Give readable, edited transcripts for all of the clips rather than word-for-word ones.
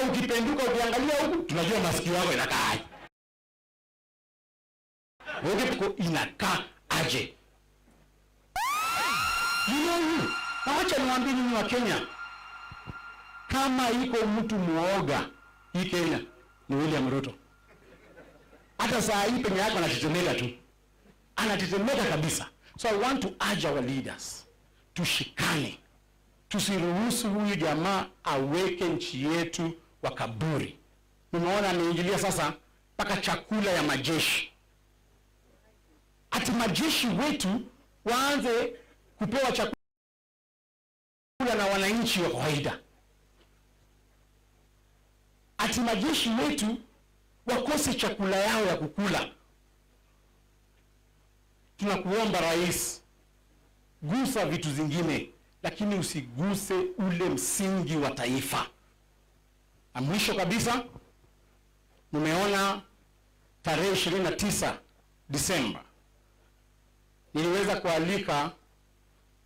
Hata ukipenduka ukiangalia huku, tunajua masikio yako inakaa aje. Ukipiko inakaa aje. You know you. Na wacha niwaambie nyinyi wa Kenya, kama iko mtu muoga hii Kenya ni William Ruto. Hata saa hii penye yako anatetemeka tu, anatetemeka kabisa. So I want to urge our leaders, tushikane, tusiruhusu huyu jamaa aweke nchi yetu wa kaburi. Nimeona ameingilia sasa mpaka chakula ya majeshi, ati majeshi wetu waanze kupewa chakula na wananchi wa kawaida, ati majeshi wetu wakose chakula yao ya kukula. Tunakuomba rais, gusa vitu zingine, lakini usiguse ule msingi wa taifa. Na mwisho kabisa, nimeona tarehe 29 Disemba niliweza kualika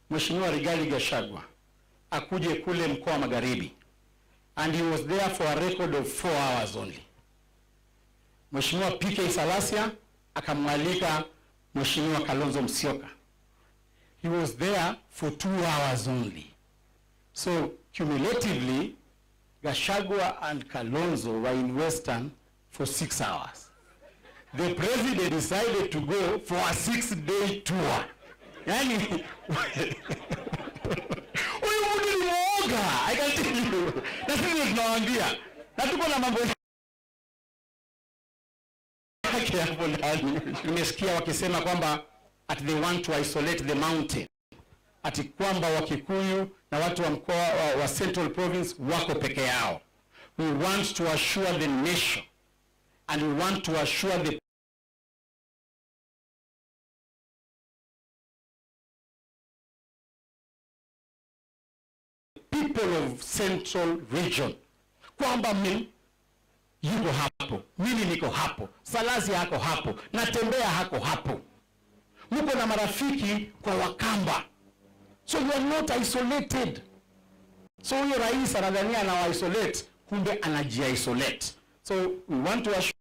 Mheshimiwa Rigathi Gachagua akuje kule mkoa wa Magharibi, and he was there for a record of 4 hours only. Mheshimiwa PK Salasya akamwalika Mheshimiwa Kalonzo Musyoka. He was there for 2 hours only. So cumulatively, Gachagua and Kalonzo were in Western for 6 hours. The president decided to go for a 6-day tour. Yani, huyu mtu ni mwoga, I can tell you. Na sisi tunawaambia, na tuko na mambo yake hapo ndani. Nimesikia wakisema kwamba ati they want to isolate the mountain, ati kwamba Wakikuyu na watu wa mkoa wa Central Province wako peke yao. We want to assure the nation and we want to assure the people of Central Region kwamba mimi yuko hapo, mimi niko hapo, Salasya yako hapo, Natembea hako hapo, mko na marafiki kwa Wakamba, so you are not isolated. So huyo rais anadhania anawa isolate, kumbe anaji isolate. So we want to assure